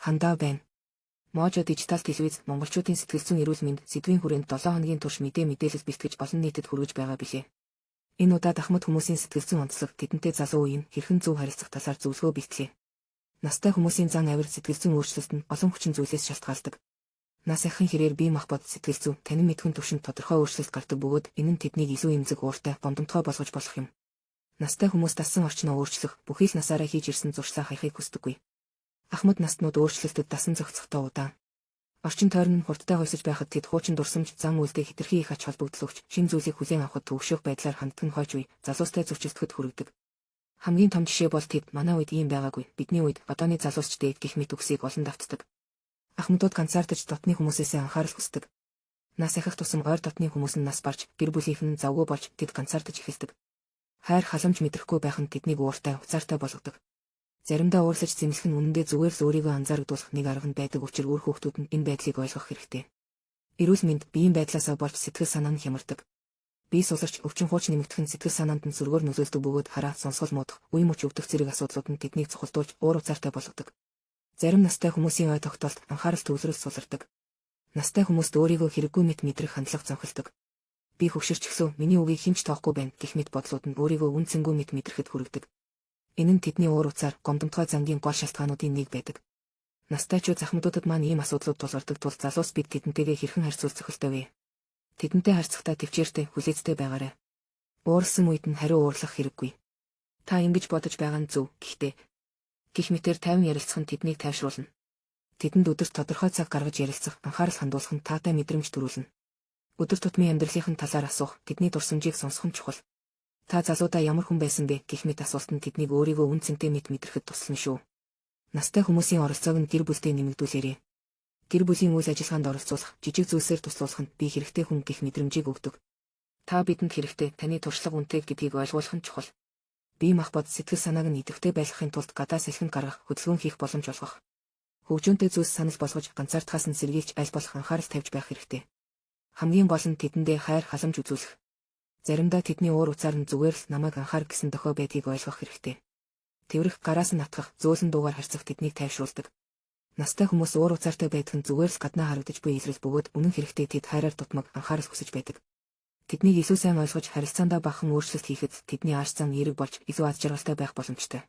Хандаа байна. Можо дижитал телевиз монголчуудын сэтгэл зүйн эрүүл мэнд сэдвийн хүрээнд 7 хоногийн турш мэдээ мэдээлэл бэлтгэж олон нийтэд хүргэж байгаа билээ. Энэ удаад ахмад хүмүүсийн сэтгэл зүйн онцлог, тэдэнтэй залуу үеийн хэрхэн зөв харилцах талаар зөвлөгөө бэлтлээ. Настай хүмүүсийн зан авир, сэтгэл зүйн өөрчлөлт нь олон хүчин зүйлээс шалтгаалдаг. Нас ахихын хэрээр бие махбод, сэтгэл зүй, танин мэдэхүйн түвшинд тодорхой өөрчлөлт гардаг бөгөөд энэ нь тэднийг илүү эмзэг, ууртай, гомдомтгой болгож болох юм. Настай хүмүүс дассан орчноо өөрчлөх, бүхий л насаараа хийж ирсэн зуршлаа хаяхыг хүсдэггүй. Ахмад настнууд өөрчлөлтөд дасан зохицохдоо удаан. Орчин тойрон нь хурдтай хойсож байхад тэд хуучин дурсамж, зан үйлдээ хэтэрхий их ач холбогдол өгч, шинэ зүйлийг хүлээн авахад төвөгшөөх байдлаар ханддаг нь хойч үе, залуустай зөрчилдөхөд хүргэдэг. Хамгийн том жишээ бол тэд манай үед ийм байгаагүй, бидний үед, одооны залуус ч дээ гэх мэт үгсийг олон давтдаг. Ахмадууд ганцаардаж дотны хүмүүсээсээ анхаарал хүсдэг. Нас ахих тусам ойр дотны хүмүүс нь нас барж, гэр бүлийнх нь завгүй болж тэд ганцаардаж эхэлдэг. Хайр халамж мэдрэхгүй байх нь тэднийг ууртай, уцаартай болгодог. Заримдаа уурлаж зэмлэх нь үнэндээ зүгээр л өөрийгөө анзаарагдуулах нэг арга нь байдаг учир үр хүүхдүүд нь энэ байдлыг ойлгох хэрэгтэй. Эрүүл мэнд биеийн байдлаасаа болж сэтгэл санаа нь хямардаг. Бие суларч, өвчин хууч нэмэгдэх нь сэтгэл санаанд нь сөргөөр нөлөөлдөг бөгөөд хараа, сонсгол муудах, үе мөч өвдөх зэрэг асуудлууд нь тэднийг цухалдуулж уур уцаартай болгодог. Зарим настай хүмүүсийн ой тогтоолт, анхаарал төвлөрөл сулардаг. Настай хүмүүст өөрийгөө хэрэггүй мэт мэдрэх хандлага зонхилдог. Би хөгшөрчихлөө, миний үгийг хэн ч тоохгүй байна гэх мэт бодлууд нь өөрийгөө үнэ цэнгүй мэт мэдрэхэд хүргэдэг. Энэ нь тэдний уур уцаар, гомдомтгой зангийн гол шалтгаануудын нэг байдаг. Настайчууд захмадуудад маань ийм асуудлууд тулгардаг тул залуус бид тэдэнтэйгээ хэрхэн харьцуул зохилтой вэ? Тэдэнтэй харьцахдаа тэвчээртэй, хүлээцтэй байгаарай. Уурласан үед нь хариу уурлах хэрэггүй. Та ингэж бодож байгаа нь зөв, гэхдээ гэх мэтээр тайван ярилцах нь тэднийг тайвшруулна. Тэдэнд өдөрт тодорхой цаг гаргаж ярилцах, анхаарал хандуулах нь таатай мэдрэмж төрүүлнэ. Өдөр тутмын амьдралынх нь талаар асуух, тэдний дурсамжийг сонсох нь чухал. Та залуудаа ямар хүн байсан бэ гэх мэт асуулт нь тэднийг өөрийгөө үнэ цэнтэй мэт мэдрэхэд туслана шүү. Настай хүмүүсийн оролцоог нь гэр бүлдээ нэмэгдүүлээрэй. Гэр бүлийн үйл ажиллагаанд оролцуулах, жижиг зүйлсээр туслуулах нь би хэрэгтэй хүн гэх мэдрэмжийг өгдөг. Та бидэнд хэрэгтэй, таны туршлага үнэтэй гэдгийг ойлгуулах нь чухал. Бие махбод, сэтгэл санааг нь идэвхтэй байлгахын тулд гадаа салхинд гаргах, хөдөлгөөн хийх боломж олгох. Хөгжөөнтэй зүйлс санал болгож, ганцаардахаас нь сэргийлж аль болох анхаарал тавьж байх хэрэгтэй. Хамгийн гол нь тэдэндээ хайр халамж үзүүлэх. Заримдаа тэдний уур уцаар нь зүгээр л намайг анхаар гэсэн дохио байдгийг ойлгох хэрэгтэй. Тэврэх, гараас нь атгах, зөөлөн дуугаар харьцах тэднийг тайвшруулдаг. Настай хүмүүс уур уцаартай байдаг нь зүгээр л гаднаа харагдаж буй илрэл бөгөөд үнэн хэрэгтээ тэд хайраар дутмаг, анхаарал хүсэж байдаг. Тэднийг илүү сайн ойлгож харилцаандаа багахан өөрчлөлт хийхэд тэдний ааш зан эерэг болж илүү аз жаргалтай байх боломжтой.